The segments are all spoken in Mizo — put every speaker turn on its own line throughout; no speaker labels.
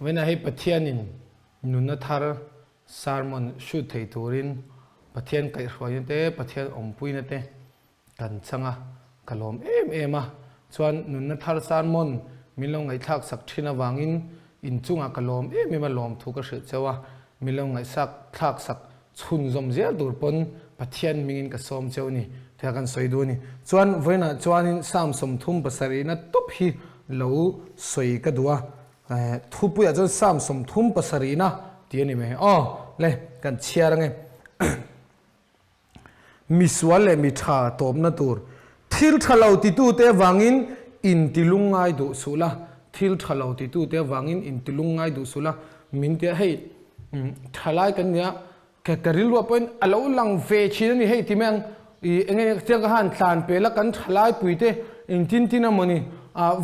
Vawiinah hei Pathianin nunna thar sermon shoot thei turin Pathian kaihhruaina te, Pathian awmpuina te kan chang a, ka lawm em em a. Chuan nunna thar sermon min lo ngaihthlak sak thin avangin inchungah ka lawm em em a, lawmthu ka hrilh cheu a, min lo ngaihsak thlak sak chhunzawm zel tur pawn Pathian hmingin ka sawm cheu ni tia kan sawi duh a ni. Chuan vawiinah chuanin Psalm 37 na tawp hi lo sawi ka duh a, thupuiah chuan Psalm 37 na tih a ni mai. Aw le, kan chhiar ange. Misual leh mi tha tawpna tur thil tha lo titute avangin intilung ngai duh suh la, thil tha lo titute avangin intilung ngai duh suh la, min tia hei thalai kan nia ka rilruah pawhin a lo lang ve thin a ni hei ti mai ang i enge chiang ka han tlan pel a kan thalai puite engtin tin amawni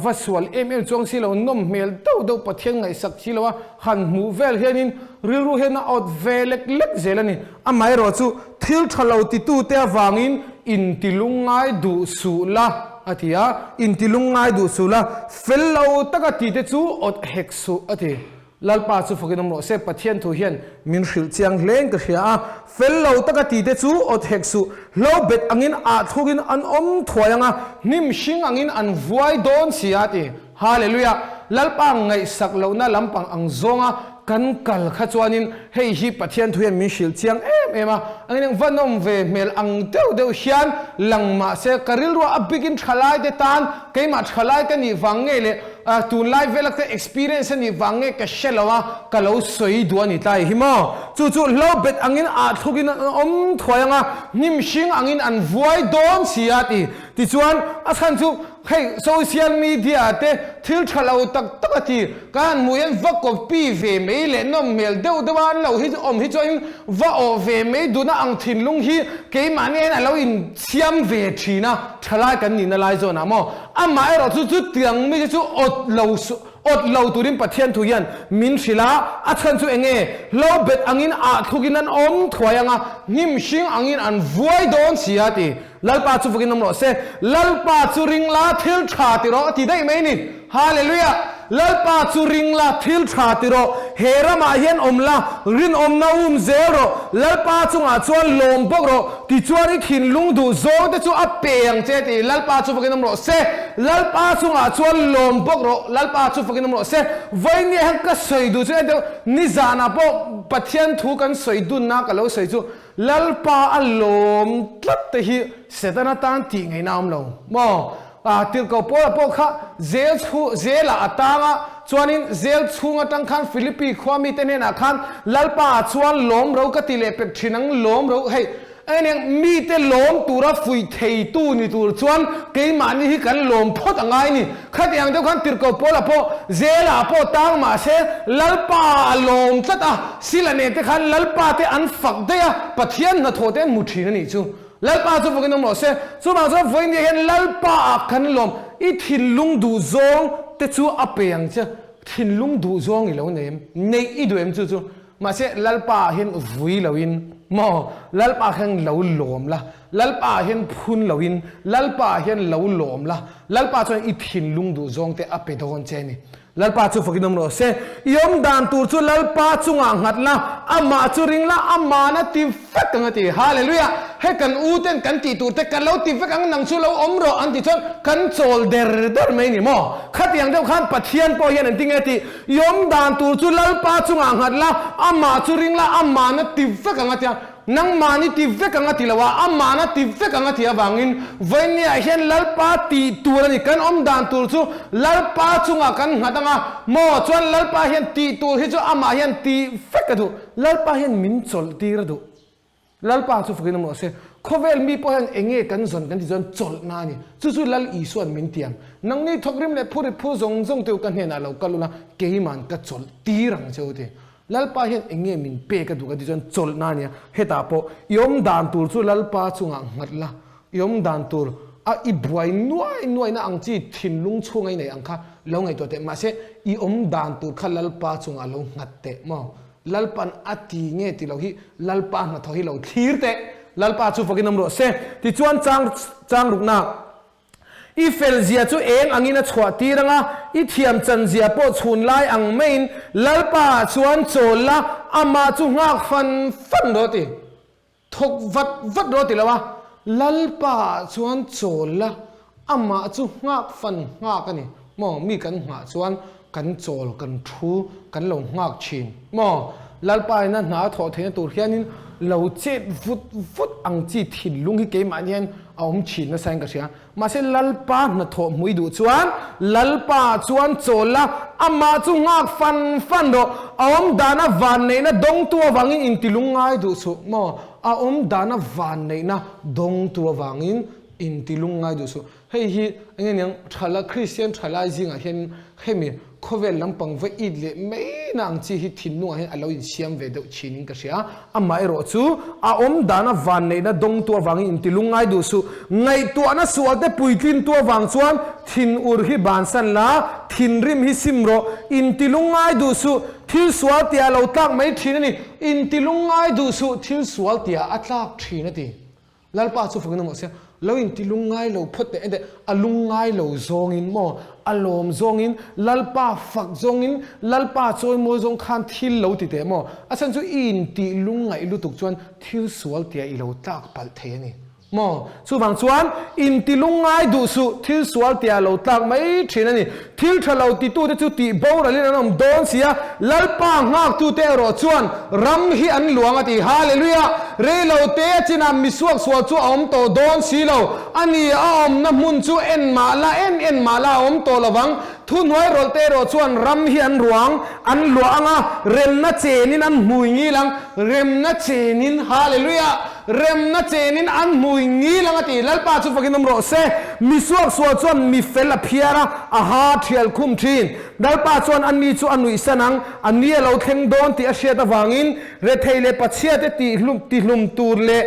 va sual em em chuang si lo nawm hmel deuh deuh Pathian ngaihsak si lo a han hmuh vel hianin rilru hian a awt ve lek lek zel a ni. Amaherawh chu thil tha lo titute avangin intilungngai duh suh la a ti a, intilungngai duh suh la, fel lo taka tite chu awt hek suh a ti. Lalpa chu fakin awm rawh se, Pathian thu hian min hrilh chiang hlein ka hria a, fel lo taka tite chu awt hek suh, hlo bet angin ah thlukin an awm thuai ang a, hnim hring angin an vuai dawn si a ti. Hallelujah! Lalpa ngaihsak lohna lampang ang zawnga kan kal kha chuanin hei hi Pathian thu hian min hrilh chiang em em a, angin eng va nawm ve hmel ang deuh deuh hian lang mahse ka rilruah a bikin thalaite tan keimah thalai ka nih vang nge leh Tunlai vela ka experience a nih vang nge ka hre lo a, ka lo sawi duh a ni tlai hi maw? Chu chu hlo bet angin ah thlukin an awm thuai ang a, hnim hring angin an vuai dawn si a ti. Tichuan, a chhan chu hei social media te thil tha lo tak tak a ti. Ka han hmuh hian va copy ve mai leh nawm hmel deuh deuh a an lo hi awm hi chuan va awh ve mai duhna ang thinlung hi keimahni hian a lo insiam ve thin a, thalai kan nihna lai zawnah maw? Amah erawh chu chutiang mite chu awt lo awt lo turin Pathian thu hian min hrilh a, a chhan chu eng nge? Hlo bet angin ah thlukin an awm thuai ang a, hnim hring angin an vuai dawn si a ti. Lalpa chu vakin awm rawh se. Lalpa chu ring la, thil tha ti rawh a ti daih mai ni. Hallelujah! Lalpa chu ring la, thil tha ti rawh. He ramah hian awm la, rinawmna um zel rawh. Lalpa chungah chuan lawm bawk rawh. Tichuan i thinlung duh zawng te chu a pe ang che ti. Lalpa chu fakin awm rawh se. Lalpa chungah chuan lawm bawk rawh. Lalpa chu fakin awm rawh se. Vawinia hian ka sawi duh chu enteh nizanah pawh Pathian thu kan sawi dunna ka lo sawi chu Lalpa a lawm tlat te hi Setana tan tih ngaihna a awm lo maw? A tirhkoh Paula pawh kha zel chhu zelah a tang a, chuanin zel chhung atang khan Philippi khua mite hnenah khan Lalpa ah chuan lawm ro ka ti leh pek thin ang lawm ro hei engeng mite lawm tura fuih theitu ni tur chuan keimahni hi kan lawm phawt a ngai ni. Khatiang deuh khan tirhkoh Paula pawh zelah pawh tang mahse Lalpa ah a lawm tlat a, sila nen te khan Lalpa te an fak daih a, Pathian hnathawh te an hmu thin a nih chu. Lalpa chu vakin awm rawh se. Chuvang chuan vawiin nia hian Lalpa ah kan lawm. I thinlung duh zawng te chu a pe ang che. Thinlung duh zawng i lo nei em? Neih i duh em chu chu? Mahse Lalpa ah hian vui lo in maw? Lalpa ah hian lo lawm la. Lalpa ah hian phun lo in Lalpa ah hian lo lawm la. Lalpa chuan i thinlung duh zawng te a pe dawn che a ni. Lalpa chu fakin awm rawh se. I awm dan tur chu Lalpa chungah nghat la, amah chu ring la, aman a ti vek ang a ti. Hallelujah! Hei kan u ten kan tih tur te kan lo ti vek ang, nang chu lo awm rawh an tih chuan kan chawl der der mai ni maw? Khatiang deuh khan Pathian pawh hian an ti nge tih, I awm dan tur chu Lalpa chungah nghat la, amah chu ring la, aman a ti vek ang a ti a. Nangmahni ti vek ang a ti lo a, amahn a ti vek ang a ti avangin vawinia hian Lalpa tih tur a ni. Kan awm dan tur chu Lalpa chungah kan nghat ang a, maw chuan Lalpa hian tih tur hi chu amah hian tih vek a duh. Lalpa hian min chawlh tir a duh. Lalpa chu fakin awm rawh se. Khawvel mi pawh hian eng nge kan zawn kan ti chuan chawlhna a ni. Chu chu Lal Isua'n min ti ang. Nangni thawkrim leh phurrit phur zawng zawng te u ka hnenah lo kal ula, keima'n ka chawlh tir ang che u ti. Lalpa hian eng nge min pek a duh ka ti chuan chawlhna a nia, hetah pawh i awm dan tur chu Lalpa chungah nghat la, i awm dan tur a i buai nuai nuaina ang chi thinlung chhunga i neih ang kha lo ngaihtuah teh, mahse i awm dan tur kha Lalpa chungah lo nghat teh maw? Lalpa'n a ti nge ti lo hi Lalpa hnathawh hi lo thlir teh, Lalpa chu fakin awm rawh se. Tichuan chang chang rukna. I fel zia chu eng angin a chhuah tir ang a, i thiam chanzia pawh chhun lai ang maiin Lalpa ah chuan chawl la, amah chu nghak fan fan rawh a ti. Thawk vat vat rawh a ti lo a, Lalpa ah chuan chawl la, amah chu nghak fan nghak a ni. Maw, mi kan nghah chuan kan chawl, kan thu, kan lo nghak thin. Maw, Lalpa ina hna a thawh theihna tur hianin lo chet vut vut ang chi thinlung hi keimahni hian a awm thin nasa in ka hria. Mahse Lalpa hnathawh hmui duh chuan Lalpa chuan chawl la, amah chu nghak fan fan rawh. A awm dana vanneihna dawngtu avangin intilung ngai duh suh. Maw, a awm dana vanneihna dawngtu avangin intilung ngai duh suh. Hei hi enge niang thala Kristian thalai zingah hian hemi khawvel lampang va it leh mai na ang chi hi thinlungah hian a lo insiam ve deuh thin in ka hria. Amaherawh chu a awm dana vanneihna dawngtu avangin intilung ngai duh suh. Ngaihtuahna sualte puitlintu avang chuan thinur hi bansan la, thinrim hi sim rawh, intilung ngai duh suh, thil sual tia lo tlak mai thin a ni, intilung ngai duh suh, thil sual tia a tlak thin a ti. Lalpa chu fakin a mawh sia, lo inti lungngai lo phawt teh enteh, a lungngai lo zawngin maw, a lawm zawngin, Lalpa fak zawngin, Lalpa chawimawi zawng khan thil lo ti teh maw, a chhan chu i intih lungngaih lutuk chuan thil sual tia i lo tlak palh thei a ni maw, chuvang chuan inti lungngai duh suh, thil sual tia lo tlak mai thin a ni, thil tha lo titute chu tih boralin an awm dawn si a, Lalpa nghaktute erawh chuan ram hi an luang a ti. Hallelujah! Rei lo te a chinah mi suaksual chu a awm tawh dawn si lo. A ni, a awmna hmun chu en mah la, en en mah la a awm tawh lovang. Thuhnuai rawlh te erawh chuan ram hi an ruang, an luah ang a, remna chenin an hmui ngil ang. Remna chenin, Hallelujah! Remna chenin an hmui ngil ang a ti. Lalpa chu fakin awm rawh se. Mi suaksual chuan mi fel a phiar a, a ha thial khum thin. Lalpa chuan a mi chu a nuihsan ang, a ni a lo thleng dawn tih a hriat avangin rethei leh pachhiate tihlum tur leh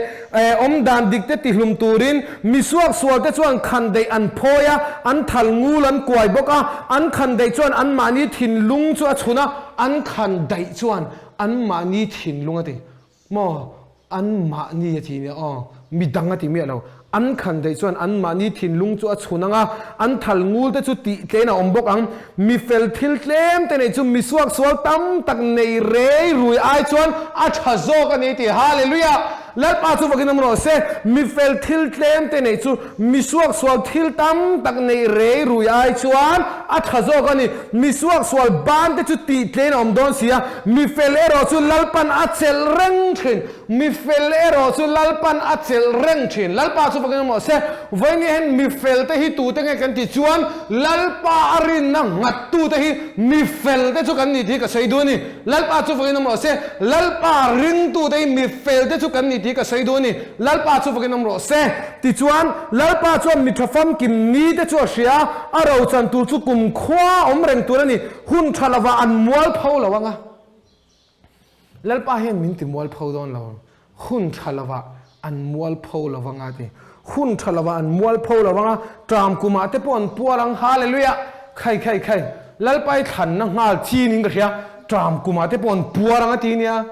awmdan dikte tihlum turin mi suaksualte chuan khandaih an phawi a, an thal ngul an kuai bawk a, an khandaih chuan anmahni thinlung chu a chhun a, an khandaih chuan anmahni thinlung a ti. Maw? An mahni a ti nia aw. Midang a ti miah lo. An khan daih chuan an mahni thinlung chu a chhun ang a, an thal ngul te chu tih tlein a awm bawk ang. Mi fel thil tlem te neih chu mi suaksual tam tak nei rei rui ai chuan a tha zawk a ni ti. Hallelujah! Lalpa chu vakin awm rawh se. Mi fel thil tlem te neih chu mi suaksual thil tam tak nei rei rui ai chuan a tha zawk a ni. Mi suaksual ban te chu tih tlein a awm dawn si a, Mi fel erawh chu Lalpan a chelh reng thin. Mi fel erawh chu Lalpan a chelh reng thin. Lalpa chu fakin awm rawh se. Vawiin hian mi fel te hi tute nge kan tih chuan Lalpa a rinna nghat tute hi mi fel te chu kan ni tih hi ka sawi duh a ni. Lalpa chu fakin awm rawh se. Lalpa ringtute hi mi fel te chu kan ni tih hi ka sawi duh a ni. Lalpa chu fakin awm rawh se. Tichuan, Lalpa chuan mi tha famkim ni te chu a hria a, a rochan tur chu kumkhua awm reng tur a ni. Hun tha lovah an mualpho lo ang a, Lalpa hian min ti mualpho dawn lo, hun tha lovah an mualpho lo vang a ti. Hun tha lovah an mualpho lo vang a, ṭam kumah te pawh an puar ang, Hallelujah! Khai khai khai, Lalpa i thlanna nghal chi niin ka hria, ṭam kumah te pawh an puar ang a ti nia.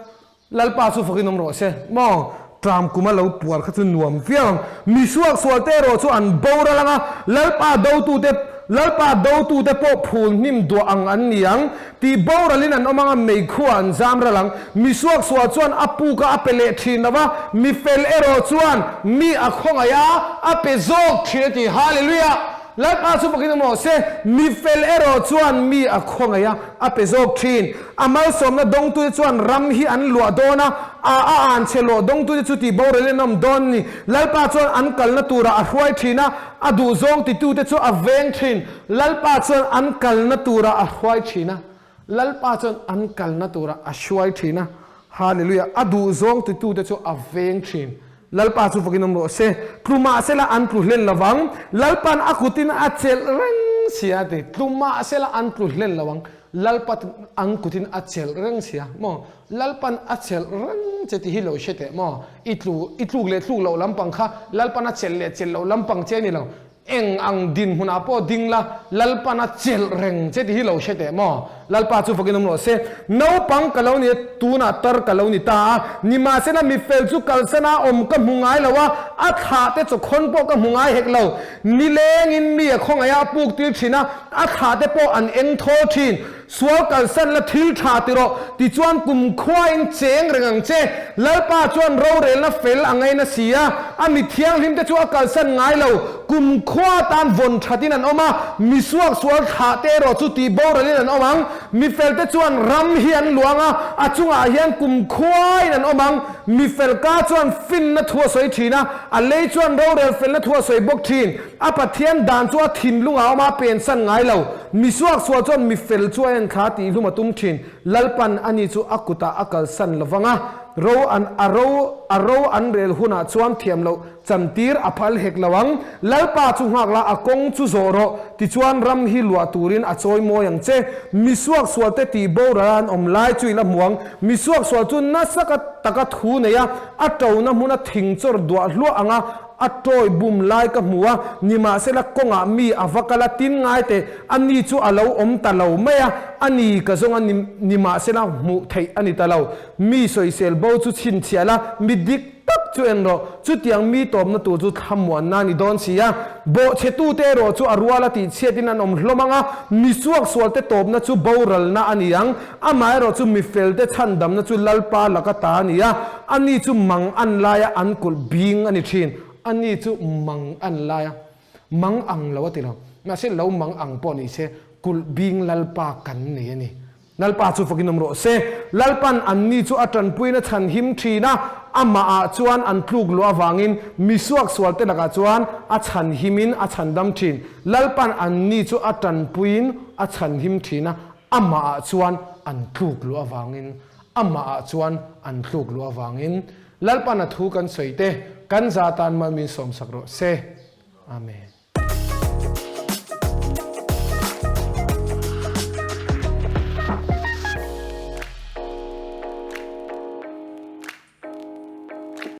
Lalpa chu fakin awm rawh se. Maw? Tram kuma lo puar kha chu nuam viau ang. Mi suaksual te erawh chu an boral ang a, Lalpa dotute Lalpa dotute pawh phul hnim duah ang an ni ang. Tih boralin an awm ang a, meikhuah an zam ral ang. Mi suaksual chuan a puk a, a pe leh thin lo va, mi fel erawh chuan mi a khawngaih a, a pe zawk thin a ti. Hallelujah! Lalpa chu fakin awm rawh se. Mi fel erawh chuan mi a khawngaih a, a pe zawk thin. A malsawmna dawngtute chuan ram hi an luah dawn a, a a anchhe lawh dawngtute chu tih borel in awm dawn ni. Lalpa chuan an kalna turah a hruai thin a, a duhzawng titute chu a veng thin. Lalpa chuan an kalna turah a hruai thin a. Lalpa chuan an kalna turah a hruai thin a. Hallelujah! A duhzawng titute chu a veng thin. Lalpa chu fakin awm rawh se. Tlu mahsela an tlu hlen lo vang. Lalpa'n a kutin a chelh reng sia a ti. Tlu mahsela an tlu hlen lo ang. Lalpa an kutin a chelh reng sia maw? Lalpan a chelh reng che tih hi lo hre teh maw? I tlu, i tluk leh tluk loh lampang kha Lalpan a chelh leh chelh loh lampang che a ni lo. Eng ang dinhmunah pawh ding la, Lalpan a chelh reng che tih hi lo hre teh maw? Lalpa chu fakin awm rawh se. Naupang ka lo ni a, tunah tar ka lo ni ta a. Nimahsela mi fel chu kalsana awm ka hmu ngai lo a, a thlah te chawkhawn pawh ka hmu ngai hek lo. Nilengin mi a khawngaih a, a puk tir thin a, a thlah te pawh an eng thawl thin. Sual kalsan la thil tha ti rawh, tichuan kumkhuain cheng reng ang che. Lalpa chuan rorelna fel a ngaina si a, a mi thianghlim te chu a kalsan ngai lo. Kumkhua atan vawn thatin an awm a, mi suaksual thlah te erawh chu tih boralin an awm ang. Mi fel te chuan ram hi an luang a, a chungah hian kumkhuain an awm ang. Mi fel ka chuan finna thu a sawi thin a, a lei chuan rorel felna thu a sawi bawk thin. A Pathian dan chu a thinlung a awm a, pensan ngai lo. Mi suaksual chuan mi fel chu a en thla tih hlum a tum thin. Lalpan ani chu a kutah a kalsan lo vang a, ro an a ro a ro an rel hunah chuan thiam loh chantir a phal hek lo ang. Lalpa chu nghak la, a kawng chu zawh rawh, tichuan ram hi luah turin a chawi mawi ang che. Mi suaksualte tih boral an awm lai chu i la hmu ang. Mi suaksual chu nasa ka taka thu nei a, a ṭona hmuna thing chawr duah hluah ang a, A tawi bum lai ka hmu a, nimahsela kawngah mi a va kal a, tin ngai teh, a ni chu a lo awm ta lo mai a, a ni ka zawng a, nimahsela hmuh theih a ni ta lo. Mi sawisel bo chu chhinchhiah la, mi dik tak chu en rawh, chutiang mi tawpna tur chu thlamuanna a ni dawn si a. Bawhchhetute erawh chu a ruala tihchhiatin an awm hlawm ang a, mi suaksualte tawpna chu boralna a ni ang. Amaherawhchu mi felte chhandamna chu Lalpa laka ta a ni a, ani chu mang an laia an kulh bing a ni thin. Ani chu mang an laia mang ang lo a ti lo. Mahse lo mang ang pawh ni se, kulh bing Lalpa kan nei a ni. Lalpa chu fakin awm rawh se. Lalpan anni chu a tanpuina chhan him thin a, amahah chuan an tluk luah avangin mi suaksualte lakah chuan a chhan himin a chhandam thin. Lalpan anni chu a tanpuiin a chhan him thin a, Amahah chuan an tluk luh avangin, Amahah chuan an tluk luh avangin, Lalpan a thu kan sawi te, kan za tan mal min sawmsak rawh se. Amen.